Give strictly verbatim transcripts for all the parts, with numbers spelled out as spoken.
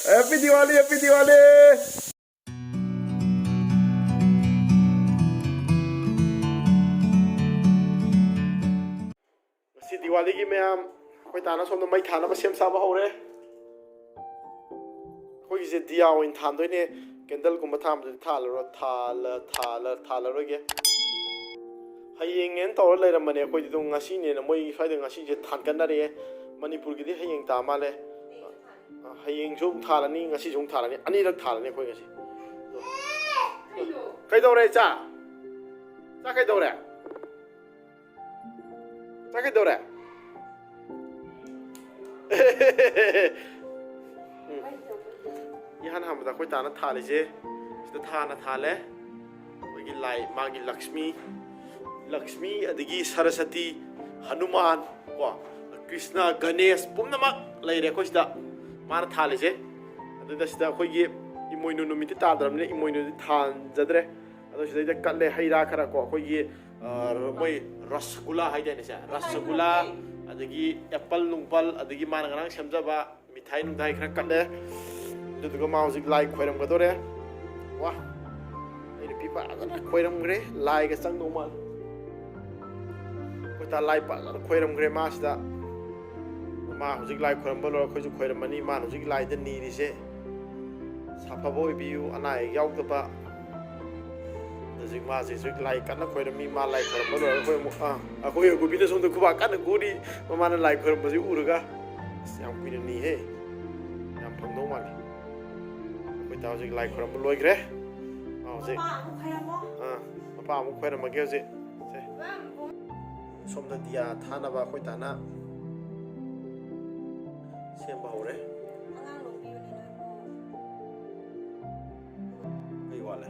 Happy Diwali, Happy Diwali! ꯉꯁꯤ ꯗꯤꯋꯥꯂꯤꯒꯤ ꯃꯌꯥꯝ ꯑꯩꯈꯣꯏ ꯇꯥꯅ ꯁꯣꯝꯗ ꯃꯩ ꯊꯥꯅꯕ ꯁꯦꯝ ꯁꯥꯕ ꯍꯧꯔꯦ꯫ ꯑꯩꯈꯣꯏꯒꯤꯁꯦ ꯗꯤꯌꯥ ꯑꯣꯏꯅ ꯊꯥꯟꯗꯣꯏꯅꯦ꯫ ꯀꯦꯟꯗꯜꯒꯨꯝꯕ ꯊꯥꯟꯕꯗꯨꯗꯤ ꯊꯥꯜꯂꯔꯣꯏ꯫ ꯊꯥꯜꯂ ꯊꯥꯜꯂ ꯊꯥꯜꯂꯔꯣꯏꯒꯦ꯫ ꯍꯌꯦꯡꯅꯦꯅ ꯇꯧꯔ ꯂꯩꯔꯝꯕꯅꯦ ꯑꯩꯈꯣꯏꯗꯤ꯫ ꯑꯗꯨꯝ ꯉꯁꯤꯅꯦꯅ ꯃꯣꯏ ꯁ꯭ꯋꯥꯏꯗ ꯉꯁꯤꯁꯦ ꯊꯥꯟꯒꯠꯅꯔꯛꯑꯦ꯫ ꯃꯅꯤꯄꯨꯔꯒꯤꯗꯤ ꯍꯌꯦꯡ ꯇꯥ ꯃꯥꯜꯂꯦ꯫ ꯍꯌꯦꯡꯁꯨ ꯑꯃꯨꯛ ꯊꯥꯜꯂꯅꯤ, ꯉꯁꯤꯁꯨ ꯑꯃꯨꯛ ꯊꯥꯜꯂꯅꯤ, ꯑꯅꯤꯔꯛ ꯊꯥꯜꯂꯅꯤ ꯑꯩꯈꯣꯏ ꯉꯁꯤ꯫ ꯀꯩꯗꯧꯔꯦ ꯏꯆꯥ? ꯏꯆꯥ ꯀꯩꯗꯧꯔꯦ? ꯏꯆꯥ ꯀꯩꯗꯧꯔꯦ? ꯎꯝ꯫ ꯏꯍꯥꯟ ꯍꯥꯟꯕꯗ ꯑꯩꯈꯣꯏ ꯇꯥꯅ ꯊꯥꯜꯂꯤꯁꯦ, ꯁꯤꯗ ꯊꯥꯅ ꯊꯥꯜꯂꯦ꯫ ꯑꯩꯈꯣꯏꯒꯤ ꯂꯥꯏ, ꯃꯥꯒꯤ ꯂꯛꯁꯃꯤ, ꯂꯛꯁꯃꯤ, ꯑꯗꯒꯤ ꯁꯔꯁꯇꯤ, ꯍꯅꯨꯃꯥꯟ, ꯀꯣ, ꯀ꯭ꯔꯤꯁꯅ, ꯒꯅꯦꯁ, ꯄꯨꯝꯅꯃꯛ ꯂꯩꯔꯦ ꯑꯩꯈꯣꯏ ꯁꯤꯗ ꯃꯥꯅ ꯊꯥꯜꯂꯤꯁꯦ꯫ ꯑꯗꯨꯗ ꯁꯤꯗ ꯑꯩꯈꯣꯏꯒꯤ ꯏꯃꯣꯏꯅꯨ ꯅꯨꯃꯤꯠꯇꯤ ꯇꯥꯗ꯭ꯔꯕꯅꯤꯅ ꯏꯃꯣꯏꯅꯨꯗꯤ ꯊꯥꯟꯖꯗ꯭ꯔꯦ꯫ ꯑꯗꯣ ꯁꯤꯗꯩꯗ ꯀꯠꯂꯦ ꯍꯩ ꯔꯥ ꯈꯔ, ꯀꯣ, ꯑꯩꯈꯣꯏꯒꯤ, ꯑ, ꯃꯣꯏ ꯔꯁꯒꯨꯂꯥ ꯍꯥꯏꯗꯥꯏꯅꯦ ꯁꯦ? ꯔꯁꯒꯨꯂꯥ, ꯑꯗꯒꯤ ꯑꯦꯄꯜ ꯅꯨꯡꯄꯜ, ꯑꯗꯒꯤ ꯃꯥꯅ ꯉꯔꯥꯡ ꯁꯦꯝꯖꯕ ꯃꯤꯊꯥꯏ ꯅꯨꯡꯊꯥꯏ ꯈꯔ ꯀꯠꯂꯦ꯫ ꯑꯗꯨꯗꯨꯒ ꯃꯥ ꯍꯧꯖꯤꯛ ꯂꯥꯏ ꯈꯣꯏꯔꯝꯒꯗꯣꯔꯦ꯫ ꯋꯥ! ꯑꯩ ꯅꯨꯄꯤ ꯐꯖꯅ ꯈꯣꯏꯔꯝꯈ꯭ꯔꯦ, ꯂꯥꯏꯒ ꯆꯪꯗꯧ ꯃꯥꯜꯂꯦ꯫ ꯑꯩꯈꯣꯏ ꯇꯥ ꯂꯥꯏ ꯐꯖꯅ ꯈꯣꯏꯔꯝꯈ꯭ꯔꯦ ꯃꯥꯁꯤꯗ꯫ ꯃꯥ ꯍꯧꯖꯤꯛ ꯂꯥꯏ ꯈꯣꯏꯔꯝꯕ ꯂꯣꯏꯔ ꯑꯩꯈꯣꯏꯁꯨ ꯈꯣꯏꯔꯝꯃꯅꯤ꯫ ꯃꯥꯅ ꯍꯧꯖꯤꯛ ꯂꯥꯏꯗ ꯅꯤꯔꯤꯁꯦ, ꯁꯥꯐꯕ ꯑꯣꯏꯕꯤꯌꯨ, ꯑꯅꯥ ꯑꯌꯦꯛ ꯌꯥꯎꯗꯕ꯫ ꯍꯧꯖꯤꯛ ꯃꯥꯁꯦ ꯍꯧꯖꯤꯛ ꯂꯥꯏ ꯀꯟꯅ ꯈꯣꯏꯔꯝꯃꯤ꯫ ꯃꯥ ꯂꯥꯏ ꯈꯣꯏꯔꯝꯕ ꯂꯣꯏꯔꯒ ꯑꯩꯈꯣꯏ ꯑꯃꯨꯛ, ꯑꯥ, ꯑꯩꯈꯣꯏ ꯑꯒꯨꯕꯤꯅ ꯁꯣꯝꯗ ꯈꯨꯕꯥꯛ ꯀꯟꯅ ꯈꯨꯔꯤ꯫ ꯃꯃꯥꯅ ꯂꯥꯏ ꯈꯣꯏꯔꯝꯕꯁꯤ ꯎꯔꯒ꯫ ꯑꯁ, ꯌꯥꯝ ꯀꯨꯏꯅ ꯅꯤꯍꯦ꯫ ꯌꯥꯝ ꯐꯪꯗꯧ ꯃꯥꯜꯂꯤ꯫ ꯑꯩꯈꯣꯏ ꯇꯥ ꯍꯧꯖꯤꯛ ꯂꯥꯏ ꯈꯣꯏꯔꯝꯕ ꯂꯣꯏꯈ꯭ꯔꯦ꯫ ꯃꯥ ꯍꯧꯖꯤꯛ ꯃꯄꯥ ꯑꯃꯨꯛ ꯈꯣꯏꯔꯝꯃꯣ꯫ ꯑꯥ, ꯃꯄꯥ ꯑꯃꯨꯛ ꯈꯣꯏꯔꯝꯃꯒꯦ ꯍꯧꯖꯤꯛ꯫ ꯁꯦ꯫ ꯁꯣꯝꯗ ꯗꯤꯌꯥ ꯊꯥꯅꯕ ꯑꯩꯈꯣꯏ ꯇꯥꯅ ꯁꯦꯝꯕ ꯍꯧꯔꯦ꯫ ꯑꯉꯥꯡ ꯂꯧꯕꯤꯌꯨꯅꯦ ꯅꯣꯏꯕꯨ꯫ ꯀꯩ ꯋꯥꯠꯂꯦ?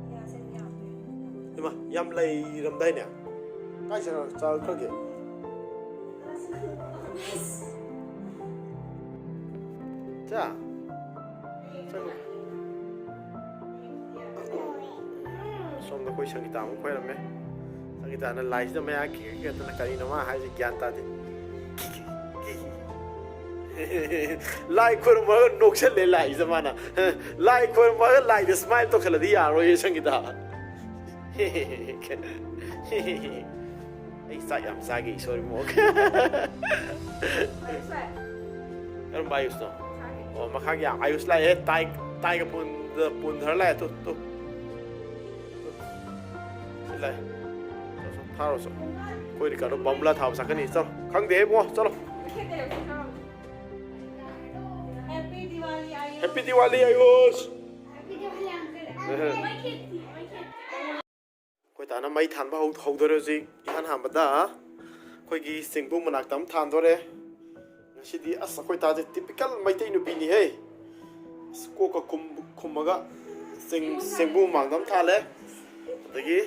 ꯗꯤꯌꯥꯁꯦ ꯌꯥꯝꯗ꯭ꯔꯦ꯫ ꯏꯃꯥ, ꯌꯥꯝ ꯂꯩꯔꯝꯗꯥꯏꯅꯦ? ꯀꯥꯏ ꯆꯠꯈ꯭ꯔ-, ꯆꯠꯈ꯭ꯔꯒꯦ? ꯆꯥ? ꯆꯠꯈ꯭ꯔ-, ꯁꯣꯝꯗ ꯑꯩꯈꯣꯏ ꯁꯪꯒꯤꯇꯥ ꯑꯃꯨꯛ ꯈꯣꯏꯔꯝꯃꯦ꯫ ꯁꯪꯒꯤꯇꯥꯅ ꯂꯥꯏꯁꯤꯗ ꯃꯌꯥ ꯈꯤꯒꯠ ꯈꯤꯒꯠꯇꯅ ꯀꯔꯤꯅꯣ ꯃꯥ ꯍꯥꯏꯁꯦ ꯒ꯭ꯌꯥꯟ ꯇꯥꯗꯦ꯫ ꯂꯥꯏ ꯈꯣꯏꯔꯝꯃꯒ ꯅꯣꯛꯁꯜꯂꯦ ꯂꯥꯏꯁꯦ ꯃꯥꯅ꯫ ꯂꯥꯏ ꯈꯣꯏꯔꯝꯃꯒ ꯂꯥꯏꯗ ꯁ꯭ꯃꯥꯏꯜ ꯇꯧꯁꯜꯂꯗꯤ ꯌꯥꯔꯣꯏꯌꯦ ꯁꯪꯒꯤꯇꯥ꯫ ꯑꯩ ꯆꯥꯛ ꯌꯥꯝ ꯆꯥꯒꯦ ꯏꯁꯣꯔ ꯏꯃꯣꯛ꯫ ꯀꯔꯝꯕ ꯑꯌꯨꯁꯅꯣ? ꯑꯣ, ꯃꯈꯥꯒꯤ ꯑꯌꯨꯁ ꯂꯥꯛꯑꯦ꯫ ꯇꯥꯏ, ꯇꯥꯏꯒ ꯄꯨꯟꯗ ꯄꯨꯟꯊꯔ ꯂꯥꯛꯑꯦ꯫ Two, two. ꯁꯤ ꯂꯥꯛꯑꯦ꯫ ꯆꯣ, ꯆꯣ, ꯊꯥꯔꯣ ꯆꯣ꯫ ꯑꯩꯈꯣꯏ ꯔꯤꯀꯥꯔꯗꯣ ꯕꯝꯕꯨꯂꯥ ꯊꯥꯕ ꯆꯠꯀꯅꯤ꯫ ꯆꯠꯂꯣ꯫ ꯈꯪꯗꯦꯍꯦ ꯏꯕꯨꯡꯉꯣ꯫ ꯆꯠꯂꯣ꯫ Happy Diwali, Ayush. Happy Diwali, Ayush. ꯑꯩꯈꯣꯏ ꯇꯥꯅ ꯃꯩ ꯊꯥꯟꯕ ꯍꯧ-, ꯍꯧꯗꯣꯔꯦ ꯍꯧꯖꯤꯛ꯫ ꯏꯍꯥꯟ ꯍꯥꯟꯕꯗ ꯑꯩꯈꯣꯏꯒꯤ ꯆꯦꯡꯕꯨ ꯃꯅꯥꯛꯇ ꯑꯃ ꯊꯥꯟꯗꯣꯔꯦ꯫ ꯉꯁꯤꯗꯤ ꯑꯁ ꯑꯩꯈꯣꯏ ꯇꯥꯁꯦ typical ꯃꯩꯇꯩ ꯅꯨꯄꯤꯅꯤꯍꯦ꯫ ꯑꯁ ꯀꯣꯛꯀ ꯈꯨꯝ-, ꯈꯨꯝꯃꯒ ꯆꯦꯡ-, ꯆꯦꯡꯕꯨ ꯃꯥꯡꯗ ꯑꯃ ꯊꯥꯜꯂꯦ꯫ ꯑꯗꯒꯤ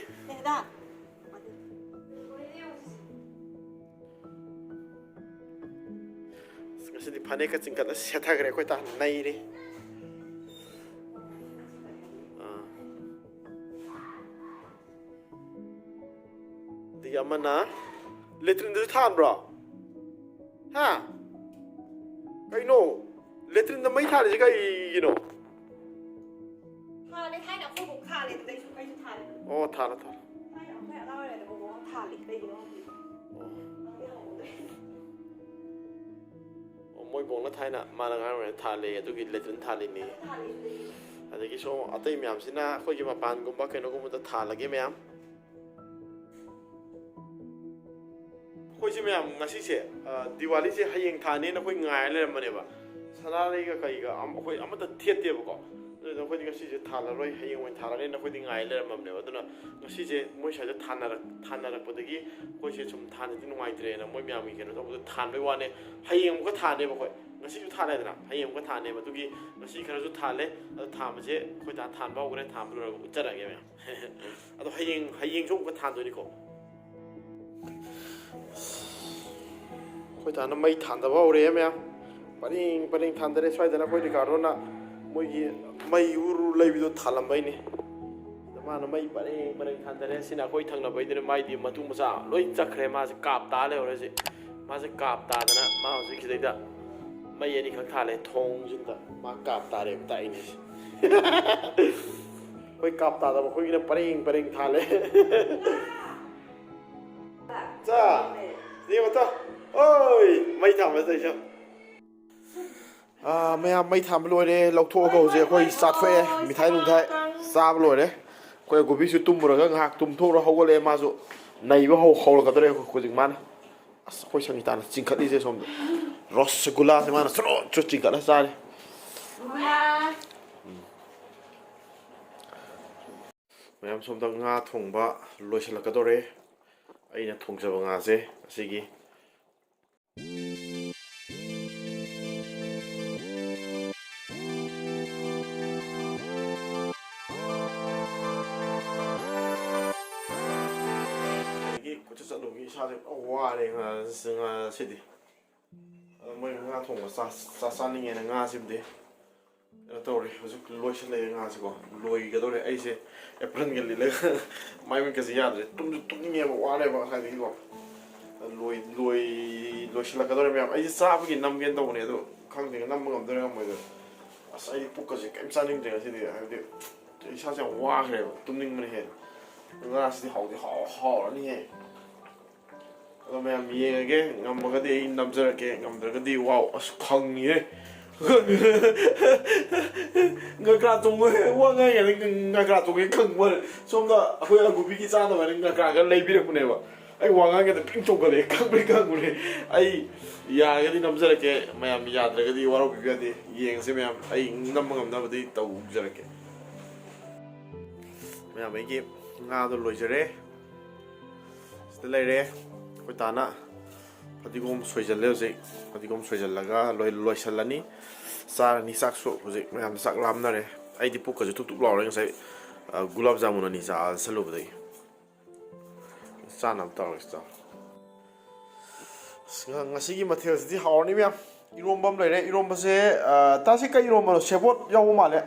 ꯑꯁ ꯉꯁꯤꯗꯤ ꯐꯅꯦꯛꯀ ꯆꯤꯡꯈꯠꯂ ꯁꯦꯠꯊꯈ꯭ꯔꯦ ꯑꯩꯈꯣꯏ ꯇꯥ ꯅꯩꯔꯦ꯫ ꯑꯥ꯫ ꯑꯗꯒꯤ ꯑꯃꯅ ꯂꯦꯇ꯭ꯔꯤꯟꯗꯁꯨ ꯊꯥꯟꯕ꯭ꯔꯣ? ꯍꯥ? ꯀꯩꯅꯣ? ꯂꯦꯇ꯭ꯔꯤꯟꯗ ꯃꯩ ꯊꯥꯜꯂꯤꯁꯦ ꯀꯩꯒꯤꯅꯣ? ꯊꯥꯜꯂꯦ, ꯊꯥꯏꯅ ꯑꯩꯈꯣꯏ ꯕꯣꯛ ꯊꯥꯜꯂꯦ, ꯑꯗꯨꯗꯩꯁꯨ ꯑꯩꯁꯨ ꯊꯥꯜꯂꯦ꯫ ꯑꯣ, ꯊꯥꯜꯂꯣ, ꯊꯥꯜꯂꯣ꯫ ꯊꯥꯏꯅ ꯑꯩꯈꯣꯏ ꯑꯉꯥꯡ ꯑꯣꯏꯔꯤꯉꯩꯗ ꯕꯣꯕꯣꯛ ꯑꯃ ꯊꯥꯜꯂꯦ, ꯀꯩꯒꯤꯅꯣ ꯈꯪꯗꯦ꯫ ꯑꯣ꯫ ꯈꯪꯗꯦ, ꯍꯪꯍꯧꯗ꯭ꯔꯦ꯫ ꯑꯣ, ꯃꯣꯏ ꯕꯣꯛꯅ ꯊꯥꯏꯅ ꯃꯥꯅ ꯑꯉꯥꯡ ꯑꯣꯏꯔꯤꯉꯩꯗ ꯊꯥꯜꯂꯦ, ꯑꯗꯨꯒꯤ ꯂꯦꯇ꯭ꯔꯤꯟ ꯊꯥꯜꯂꯤꯅꯦ꯫ ꯊꯥꯜꯂꯦ, ꯑꯗꯨꯗꯩ꯫ ꯑꯗꯒꯤ ꯁꯣꯝ ꯑꯇꯩ ꯃꯌꯥꯝꯁꯤꯅ ꯑꯩꯈꯣꯏꯒꯤ ꯃꯄꯥꯟꯒꯨꯝꯕ ꯀꯩꯅꯣꯒꯨꯝꯕꯗ ꯊꯥꯜꯂꯒꯦ ꯃꯌꯥꯝ꯫ ꯑꯩꯈꯣꯏꯁꯦ ꯃꯌꯥꯝ ꯉꯁꯤꯁꯦ, ꯑ, ꯗꯤꯋꯥꯂꯤꯁꯦ ꯍꯌꯦꯡ ꯊꯥꯅꯦꯅ ꯑꯩꯈꯣꯏ ꯉꯥꯏꯔ ꯂꯩꯔꯝꯕꯅꯦꯕ꯫ ꯁꯅꯥꯔꯩꯒ ꯀꯩꯒ ꯑꯝ-, ꯑꯩꯈꯣꯏ ꯑꯃꯠꯇ ꯊꯦꯠꯇꯦꯕꯀꯣ꯫ ꯑꯗꯨꯅ ꯑꯩꯈꯣꯏꯗꯤ ꯉꯁꯤꯁꯦ ꯊꯥꯜꯂꯔꯣꯏ, ꯍꯌꯦꯡ ꯑꯣꯏꯅ ꯊꯥꯜꯂꯅꯤꯅ ꯑꯩꯈꯣꯏꯗꯤ ꯉꯥꯏꯔ ꯂꯩꯔꯝꯃꯕꯅꯦꯕ꯫ ꯑꯗꯨꯅ ꯉꯁꯤꯁꯦ ꯃꯣꯏ ꯁ꯭ꯋꯥꯏꯗ ꯊꯥꯅꯔꯛ-, ꯊꯥꯅꯔꯛꯄꯗꯒꯤ ꯑꯩꯈꯣꯏꯁꯦ ꯁꯨꯝ ꯊꯥꯟꯗꯗꯤ ꯅꯨꯡꯉꯥꯏꯇ꯭ꯔꯦꯅ ꯃꯣꯏ ꯃꯌꯥꯝꯒꯤ ꯀꯩꯅꯣ ꯇꯧꯕꯗ ꯊꯥꯟꯕꯩ ꯋꯥꯅꯦ꯫ ꯍꯌꯦꯡ ꯑꯃꯨꯛꯀ ꯊꯥꯅꯦꯕ ꯑꯩꯈꯣꯏ꯫ ꯉꯁꯤꯁꯨ ꯊꯥꯜꯂꯦꯗꯅ, ꯍꯌꯦꯡ ꯑꯃꯨꯛꯀ ꯊꯥꯅꯦꯕ꯫ ꯑꯗꯨꯒꯤ ꯉꯁꯤ ꯈꯔꯁꯨ ꯊꯥꯜꯂꯦ꯫ ꯑꯗꯣ ꯊꯥꯟꯕꯁꯦ ꯑꯩꯈꯣꯏ ꯗꯥ ꯊꯥꯟꯕ ꯍꯧꯈ꯭ꯔꯦ, ꯊꯥꯟꯕ ꯂꯣꯏꯔꯒ ꯎꯠꯆꯔꯛꯑꯒꯦ ꯃꯌꯥꯝ꯫ ꯑꯗꯣ ꯍꯌꯦꯡ, ꯍꯌꯦꯡꯁꯨ ꯑꯃꯨꯛꯀ ꯊꯥꯟꯗꯣꯏꯅꯤꯀꯣ꯫ ꯑꯩꯈꯣꯏ ꯗꯥꯅ ꯃꯩ ꯊꯥꯟꯗꯕ ꯍꯧꯔꯛꯑꯦ ꯃꯌꯥꯝ꯫ ꯄꯔꯦꯡ ꯄꯔꯦꯡ ꯊꯥꯟꯗꯔꯦ꯫ ꯁ꯭ꯋꯥꯏꯗꯅ ꯑꯩꯈꯣꯏ ꯔꯤꯀꯥꯔꯗꯣꯅ ꯃꯣꯏꯒꯤ ꯃꯩ ꯎꯔꯨ ꯂꯩꯕꯗꯣ ꯊꯥꯜꯂꯝꯕꯩꯅꯤ꯫ ꯑꯗ ꯃꯥꯅ ꯃꯩ ꯄꯔꯦꯡ ꯄꯔꯦꯡ ꯊꯥꯟꯗꯔꯦ꯫ ꯁꯤꯅ ꯑꯩꯈꯣꯏ ꯊꯪꯅꯕꯩꯗꯨꯅ ꯃꯥꯏꯗꯤ ꯃꯇꯨ ꯃꯆꯥ ꯂꯣꯏ ꯆꯠꯈ꯭ꯔꯦ꯫ ꯃꯥꯁꯦ ꯀꯥꯞ ꯇꯥ ꯂꯩꯍꯧꯔꯦ ꯍꯧꯖꯤꯛ꯫ ꯃꯥꯁꯦ ꯀꯥꯞ ꯇꯥꯗꯅ ꯃꯥ ꯍꯧꯖꯤꯛ ꯁꯤꯗꯩꯗ ꯃꯩ ꯑꯅꯤꯈꯛ ꯊꯥꯜꯂꯦ ꯊꯣꯡꯁꯤꯗ꯫ ꯃꯥ ꯀꯥꯞ ꯇꯥꯔꯦꯕ ꯇꯥꯛꯏꯅꯦ꯫ ꯑꯩꯈꯣꯏ ꯀꯥꯞ ꯇꯥꯗꯕ, ꯑꯩꯈꯣꯏꯒꯤꯅ ꯄꯔꯦꯡ ꯄꯔꯦꯡ ꯊꯥꯜꯂꯦ꯫ ꯆꯥ, ꯌꯦꯡꯉꯣ ꯇꯥ꯫ ꯑꯣꯏ, ꯃꯩ ꯊꯥꯟꯕ ꯇꯧꯏꯁꯦ꯫ ꯑꯥ, ꯃꯌꯥꯝ ꯃꯩ ꯊꯥꯟꯕ ꯂꯣꯏꯔꯦ, ꯂꯧꯊꯣꯛꯑꯒ ꯍꯧꯖꯤꯛ ꯑꯩꯈꯣꯏ ꯆꯥꯊꯣꯛꯑꯦ꯫ ꯃꯤꯊꯥꯏ ꯅꯨꯡꯊꯥꯏ ꯆꯥꯕ ꯂꯣꯏꯔꯦ꯫ ꯑꯩꯈꯣꯏ ꯒꯣꯕꯤꯁꯨ ꯇꯨꯝꯃꯨꯔꯒ ꯉꯥꯏꯍꯥꯛ ꯇꯨꯝꯊꯣꯛꯎꯔ ꯍꯧꯒꯠꯂꯛꯑꯦ꯫ ꯃꯥꯁꯨ ꯅꯩꯕ ꯍꯧ-, ꯍꯧꯔꯛꯀꯗꯧꯔꯦ ꯍꯧꯖꯤꯛ ꯃꯥꯅ꯫ ꯑꯁ, ꯑꯩꯈꯣꯏ ꯁꯪꯒꯤꯇꯥꯅ ꯆꯤꯡꯈꯠꯂꯤꯁꯦ ꯁꯣꯝꯗ꯫ ꯔꯣꯁꯒꯨꯂꯥꯁꯦ ꯃꯥꯅ ꯁꯔꯣꯠ ꯁꯔꯣꯠ ꯆꯤꯡꯈꯠꯂ ꯆꯥꯔꯤ꯫ ꯃꯌꯥꯝ ꯁꯣꯝꯗ ꯉꯥ ꯊꯣꯡꯕ ꯂꯣꯏꯁꯤꯜꯂꯛꯀꯗꯧꯔꯦ꯫ ꯑꯩꯅ ꯊꯣꯡꯖꯕ ꯉꯥꯁꯦ ꯑꯁꯤꯒꯤ꯫ ꯑꯗꯒꯤ ꯀꯣꯏꯆꯠ ꯆꯠꯂꯨꯕꯒꯤ ꯏꯁꯥꯁꯦ ꯄꯨꯔꯥ ꯋꯥꯔꯦ ꯉꯁꯤꯗꯤ꯫ ꯑꯗꯣ ꯃꯣꯏ ꯉꯥ ꯊꯣꯡꯕ ꯆꯥ-, ꯆꯥ-, ꯆꯥꯅꯤꯡꯉꯦꯅ ꯉꯥꯁꯤꯕꯨꯗꯤ ꯀꯩꯅꯣ ꯇꯧꯔꯦ꯫ ꯍꯧꯖꯤꯛ ꯂꯣꯏꯁꯤꯜꯂꯛꯑꯦ ꯉꯥꯁꯤꯀꯣ, ꯂꯣꯏꯒꯗꯧꯔꯦ꯫ ꯑꯩꯁꯦ ꯑꯦꯄ꯭ꯔꯟꯒ ꯂꯤꯠꯂꯒ ꯃꯥꯏ ꯃꯤꯠꯀꯁꯦ ꯌꯥꯗ꯭ꯔꯦ꯫ ꯇꯨꯝꯁꯨ ꯇꯨꯝꯅꯤꯡꯉꯦꯕ, ꯋꯥꯔꯦꯕ ꯉꯁꯥꯏꯗꯒꯤꯀꯣ꯫ ꯂꯣꯏ-, ꯂꯣꯏ-, ꯂꯣꯏꯁꯤꯜꯂꯛꯀꯗꯧꯔꯦ ꯃꯌꯥꯝ꯫ ꯑꯩꯁꯦ ꯆꯥꯕꯒꯤ ꯅꯝꯒꯦꯅ ꯇꯧꯕꯅꯦ, ꯑꯗꯣ ꯈꯪꯗꯦ, ꯅꯝꯕ ꯉꯝꯗꯣꯏꯔꯥ ꯉꯝꯃꯣꯏꯗꯣꯏꯔꯥ꯫ ꯑꯁ, ꯑꯩꯗꯤ ꯄꯨꯛꯀꯁꯦ ꯀꯩꯝ ꯆꯥꯅꯤꯡꯗ꯭ꯔꯦ ꯉꯁꯤꯗꯤ, ꯍꯥꯏꯕꯗꯤ ꯏꯁꯥꯁꯦ ꯌꯥꯝ ꯋꯥꯈ꯭ꯔꯦꯕ, ꯇꯨꯝꯅꯤꯡꯕꯅ ꯍꯦꯟꯅ꯫ ꯉꯥꯁꯤꯗꯤ ꯍꯥꯎꯗꯤ ꯍꯥꯎ-, ꯍꯥꯎꯔꯅꯤꯍꯦ꯫ ꯑꯗꯣ ꯃꯌꯥꯝ ꯌꯦꯡꯉꯒꯦ, ꯉꯝꯃꯒꯗꯤ ꯑꯩ ꯅꯝꯖꯔꯛꯀꯦ, ꯉꯝꯗ꯭ꯔꯒꯗꯤ ꯋꯥꯎ, ꯑꯁ, ꯈꯪꯉꯤꯍꯦ꯫ ꯉꯀ꯭ꯔꯥ ꯇꯣꯡꯉꯣꯏ, ꯋꯥ ꯉꯥꯡꯉꯤꯉꯩꯗ ꯉꯀ꯭ꯔꯥ ꯇꯣꯡꯉꯦ ꯈꯪꯕ ꯋꯥꯅꯦ꯫ ꯁꯣꯝꯗ ꯑꯩꯈꯣꯏ ꯑꯒꯨꯕꯤꯒꯤ ꯆꯥꯅꯕ ꯍꯥꯏꯅ ꯉꯀ꯭ꯔꯥ ꯈꯔ ꯂꯩꯕꯤꯔꯛꯄꯅꯦꯕ꯫ ꯑꯩ ꯋꯥ ꯉꯥꯡꯉꯤꯉꯩꯗ ꯄꯤꯡ ꯆꯣꯡꯈꯠꯂꯛꯑꯦ, ꯈꯪꯕ꯭ꯔꯥ ꯈꯪꯕ꯭ꯔꯦ꯫ ꯑꯩ ꯌꯥꯔꯒꯗꯤ ꯅꯝꯖꯔꯛꯀꯦ, ꯃꯌꯥꯝ ꯌꯥꯗ꯭ꯔꯒꯗꯤ ꯋꯥꯔꯧꯕꯤꯕ ꯌꯥꯗꯦ꯫ ꯌꯦꯡꯉꯁꯤ ꯃꯌꯥꯝ, ꯑꯩ ꯅꯝꯕ ꯉꯝꯅꯕꯗꯤ ꯇꯧꯖꯔꯛꯀꯦ꯫ ꯃꯌꯥꯝ, ꯑꯩꯒꯤ ꯉꯥꯗꯣ ꯂꯣꯏꯖꯔꯦ꯫ ꯁꯤꯗ ꯂꯩꯔꯦ꯫ ꯑꯩꯈꯣꯏ ꯇꯥꯅ ꯐꯗꯤꯒꯣꯝ ꯁꯣꯏꯖꯜꯂꯦ ꯍꯧꯖꯤꯛ꯫ ꯐꯗꯤꯒꯣꯝ ꯁꯣꯏꯖꯜꯂꯒ ꯂꯣꯏ-, ꯂꯣꯏꯁꯜꯂꯅꯤ꯫ ꯆꯥꯔꯅꯤ ꯆꯥꯛꯁꯨ꯫ ꯍꯧꯖꯤꯛ ꯃꯌꯥꯝ ꯆꯥꯛ ꯂꯥꯝꯅꯔꯦ꯫ ꯑꯩꯗꯤ ꯄꯨꯛꯀꯁꯦ ꯊꯨꯛ ꯊꯨꯛ ꯂꯥꯎꯔꯦ ꯉꯁꯥꯏ, ꯑ, ꯒꯨꯂꯥꯞ ꯖꯥꯃꯨꯟ ꯑꯅꯤ ꯆꯥꯁꯜꯂꯨꯕꯗꯒꯤ꯫ ꯆꯥꯅꯕ ꯇꯧꯔꯁꯤ ꯆꯥꯎ꯫ ꯑꯁ, ꯉ-, ꯉꯁꯤꯒꯤ ꯃꯊꯦꯜꯁꯤꯗꯤ ꯍꯥꯎꯔꯅꯤ ꯃꯌꯥꯝ꯫ ꯏꯔꯣꯝꯕ ꯑꯃ ꯂꯩꯔꯦ꯫ ꯏꯔꯣꯝꯕꯁꯦ, ꯑ, ꯇꯥꯁꯤ ꯀꯩ ꯏꯔꯣꯝꯕꯅꯣ? ꯁꯦꯕꯣꯠ ꯌꯥꯎꯕ ꯃꯥꯜꯂꯦ꯫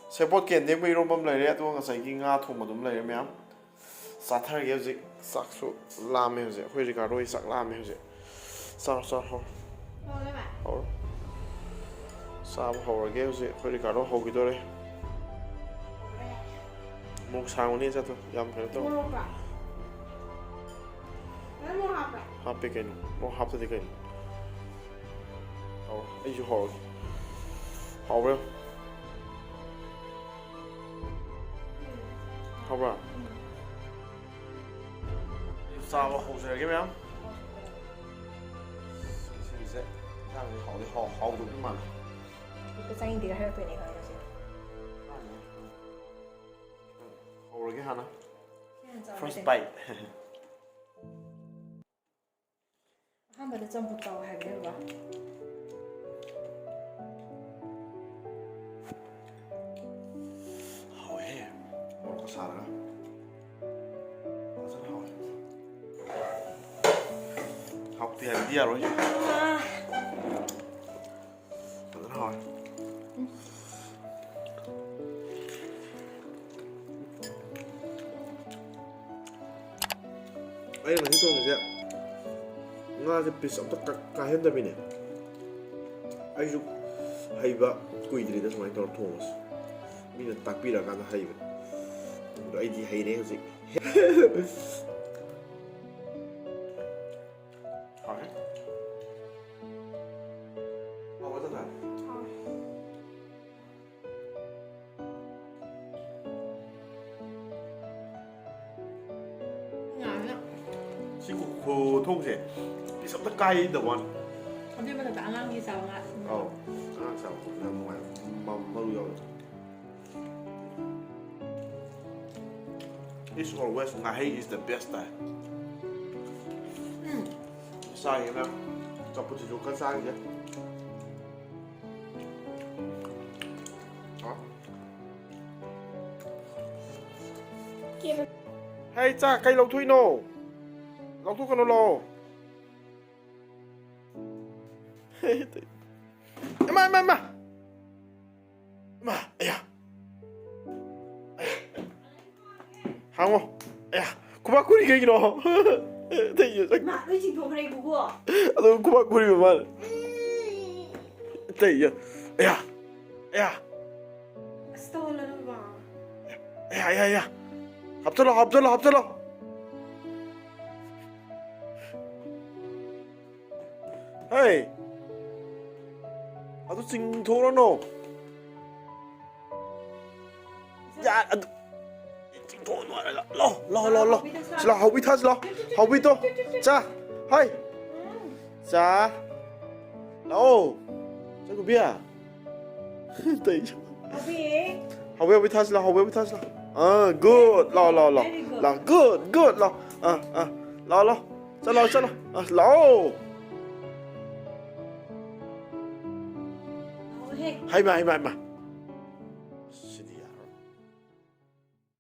ꯁꯦꯕꯣꯠ ꯀꯦꯟꯗꯦꯝꯒ ꯏꯔꯣꯝꯕ ꯑꯃ ꯂꯩꯔꯦ꯫ ꯑꯗꯨꯒ ꯉꯁꯥꯏꯒꯤ ꯉꯥ ꯊꯣꯡꯕꯗꯨ ꯑꯃ ꯂꯩꯔꯦ ꯃꯌꯥꯝ꯫ ꯆꯥꯊꯔꯒꯦ ꯍꯧꯖꯤꯛ꯫ ꯆꯥꯛꯁꯨ ꯂꯥꯝꯃꯦ ꯍꯧꯖꯤꯛ꯫ ꯑꯩꯈꯣꯏ ꯔꯤꯀꯥꯔꯗꯣ ꯍꯣꯏ ꯆꯥꯛ ꯂꯥꯝꯃꯦ ꯍꯧꯖꯤꯛ꯫ ꯆꯥꯔꯣ, ꯆꯥꯔꯣ, ꯍꯣ꯫ ꯍꯧꯔꯣ꯫ ꯆꯥꯕ ꯍꯧꯔꯒꯦ ꯍꯧꯖꯤꯛ꯫ ꯑꯩꯈꯣꯏ ꯔꯤꯀꯥꯔꯗꯣ ꯍꯧꯈꯤꯗꯣꯔꯦ꯫ ꯃꯣꯔꯣꯛ ꯁꯥꯡꯕꯅꯤ ꯆꯠꯇꯣ꯫ ꯌꯥꯝ ꯀꯩꯅꯣ ꯇꯧ꯫ ꯃꯣꯔꯣꯛꯂꯣ? ꯅꯪ ꯃꯣꯔꯣꯛ ꯍꯥꯞꯄ꯭ꯔꯥ? ꯍꯥꯞꯄꯦ ꯀꯩꯅꯣ꯫ ꯃꯣꯔꯣꯛ ꯍꯥꯞꯇꯗꯤ ꯀꯩꯅꯣ꯫ ꯍꯧꯔꯣ꯫ ꯑꯩꯁꯨ ꯍꯧꯔꯒꯦ꯫ ꯍꯥꯎꯕ꯭ꯔꯥ? ꯍꯥꯎꯕ꯭ꯔꯥ? ꯎꯝ꯫ ꯆꯥꯕ ꯍꯧꯖꯔꯒꯦ ꯃꯌꯥꯝ꯫ ꯁꯤꯒꯤꯁꯦ ꯏꯟꯁꯥꯡꯁꯦ ꯍꯥꯎꯗꯤ ꯍꯥꯎ-, ꯍꯥꯎꯗꯧꯗꯤ ꯃꯥꯜꯂꯦ꯫ ꯍꯦꯛꯇ ꯆꯥꯅꯤꯡꯗꯦꯒ ꯍꯥꯏꯔꯛꯇꯣꯏꯅꯦ ꯈꯪꯉꯦ ꯁꯤ꯫ ꯍꯧꯔꯒꯦ ꯍꯥꯟꯅ꯫ ꯁꯤ ꯍꯥꯟꯅ ꯆꯥꯔꯁꯦ꯫ First bite꯫ ꯑꯍꯥꯟꯕꯗ ꯆꯝꯐꯨꯠ ꯆꯥꯎ ꯍꯥꯏꯕꯅꯦ ꯕꯕꯥ꯫ ꯍꯥꯎꯋꯦꯍꯦ꯫ ꯃꯣꯔꯣꯛꯀ ꯁꯥꯔꯒ꯫ ꯐꯖꯅ ꯍꯥꯎꯋꯦ꯫ ꯍꯥꯎꯇꯦ ꯍꯥꯏꯕꯗꯤ ꯌꯥꯔꯣꯏ꯫ ꯑꯥ꯫ ꯐꯖꯅ ꯍꯥꯎꯋꯦ꯫ ꯑꯩꯅ ꯉꯁꯤ ꯊꯣꯡꯉꯤꯁꯦ ꯉꯥꯁꯦ ꯄꯤꯁ ꯑꯝꯇ ꯀ-, ꯀꯥꯏꯍꯟꯗꯕꯤꯅꯦ꯫ ꯑꯩꯁꯨ ꯍꯩꯕ ꯀꯨꯏꯗ꯭ꯔꯤꯗ ꯁꯨꯃꯥꯏꯅ ꯇꯧꯔ ꯊꯣꯡꯕꯁꯦ꯫ ꯃꯤꯅ ꯇꯥꯛꯄꯤꯔꯀꯥꯟꯗ ꯍꯩꯕꯅꯦ꯫ ꯑꯗꯣ ꯑꯩꯗꯤ ꯍꯩꯔꯦ ꯍꯧꯖꯤꯛ꯫ ꯍꯥꯎꯔꯦ꯫ ꯍꯥꯎꯕ ꯆꯠꯂꯦ꯫ ꯍꯥꯎꯔꯦ꯫ ꯉꯥꯅ ꯁꯤ ꯈꯨ-, ꯈꯨꯊꯣꯡꯁꯦ ꯄꯤꯁ ꯑꯝꯇ ꯀꯥꯏꯗꯕ ꯋꯥꯅꯤ꯫ ꯑꯗꯨꯏ ꯃꯊꯛꯇ ꯑꯉꯥꯡꯒꯤ ꯆꯥꯕ ꯉꯥ꯫ ꯑꯧ, ꯑꯉꯥꯡ ꯆꯥꯕ ꯈꯣꯠꯄ ꯌꯥꯝ ꯅꯨꯡꯉꯥꯏꯕ꯫ ꯃ-, ꯃꯔꯨ ꯌꯥꯎꯋꯦ꯫ It's always ꯉꯥꯍꯩ is the best ꯇꯥꯏ꯫ ꯎꯝ꯫ ꯆꯥꯒꯦꯅ ꯆꯝꯐꯨꯠꯁꯤꯁꯨ ꯈꯔ ꯆꯥꯈꯤꯒꯦ꯫ ꯍꯥ? ꯍꯩ, ꯆꯥ ꯀꯩ ꯂꯧꯊꯣꯛꯏꯅꯣ? ꯂꯧꯊꯣꯛꯀꯅꯨ, ꯂꯥꯛꯑꯣ꯫ ꯏꯃꯥ, ꯏꯃꯥ, ꯏꯃꯥ! ꯏꯃꯥ, ꯑꯌꯥ! ꯑꯌꯥ! ꯍꯥꯡꯉꯣ꯫ ꯑꯌꯥ! ꯈꯨꯕꯥꯛ ꯈꯨꯔꯤ ꯀꯩꯒꯤꯅꯣ? ꯑꯇꯩ ꯌꯦꯟ ꯆꯪ- ꯃꯥ ꯂꯣꯏ ꯆꯤꯡꯊꯣꯛꯈ꯭ꯔꯦ ꯏꯕꯨꯡꯉꯣ꯫ ꯑꯗꯨꯝ ꯈꯨꯕꯥꯛ ꯈꯨꯔꯤꯕ ꯃꯥꯅ꯫ ꯑꯇꯩ ꯌꯦꯟ-, ꯑꯌꯥ! ꯑꯌꯥ! ꯑꯁ, ꯇꯧꯍꯜꯂꯅꯨ ꯕꯕꯥ꯫ ꯑꯌꯥ, ꯑꯌꯥ, ꯑꯌꯥ! ꯍꯥꯞꯆꯜꯂꯣ, ꯍꯥꯞꯆꯜꯂꯣ, ꯍꯥꯞꯆꯜꯂꯣ! ꯍꯩ! ꯑꯗꯨ ꯆꯤꯡꯊꯣꯛꯎꯔꯅꯨ꯫ ꯌꯥ-, ꯑꯗꯨ ꯆꯤꯡꯊꯣꯛꯎꯅꯨ ꯍꯥꯏꯔꯒ꯫ ꯂꯥꯎ, ꯂꯥꯎ, ꯂꯥꯎ, ꯂꯥꯎ꯫ ꯁꯤ ꯂꯥꯎ, ꯍꯥꯎꯕꯤ ꯊꯥꯁꯤ ꯂꯥꯎ꯫ ꯍꯥꯎꯕꯤꯗꯣ꯫ ꯆꯥ꯫ ꯍꯥꯏ꯫ ꯆꯥ꯫ ꯂꯥꯛꯑꯣ꯫ ꯆꯥꯛꯀꯧꯕꯤ꯫ ꯇꯩ꯫ ꯍꯥꯎꯕꯤ꯫ ꯍꯥꯎꯕꯤ, ꯍꯥꯎꯕꯤ ꯊꯥꯁꯤ ꯂꯥꯎ, ꯍꯥꯎꯕꯤ, ꯍꯥꯎꯕꯤ ꯊꯥꯁꯤ ꯂꯥꯎ꯫ ꯑꯥ, good꯫ ꯂꯥꯎ, ꯂꯥꯎ, ꯂꯥꯎ꯫ Very good. ꯂꯥꯎ, good, good, ꯂꯥꯎ꯫ ꯑꯥ, ꯑꯥ꯫ ꯂꯥꯎ, ꯂꯥꯎ꯫ ꯆꯠꯂꯣ, ꯆꯠꯂꯣ꯫ ꯑꯥ, ꯂꯥꯛꯑꯣ꯫ ꯂꯥꯛꯑꯣꯍꯦ꯫ ꯍꯩꯃꯥ, ꯍꯩꯃꯥ, ꯍꯩꯃꯥ꯫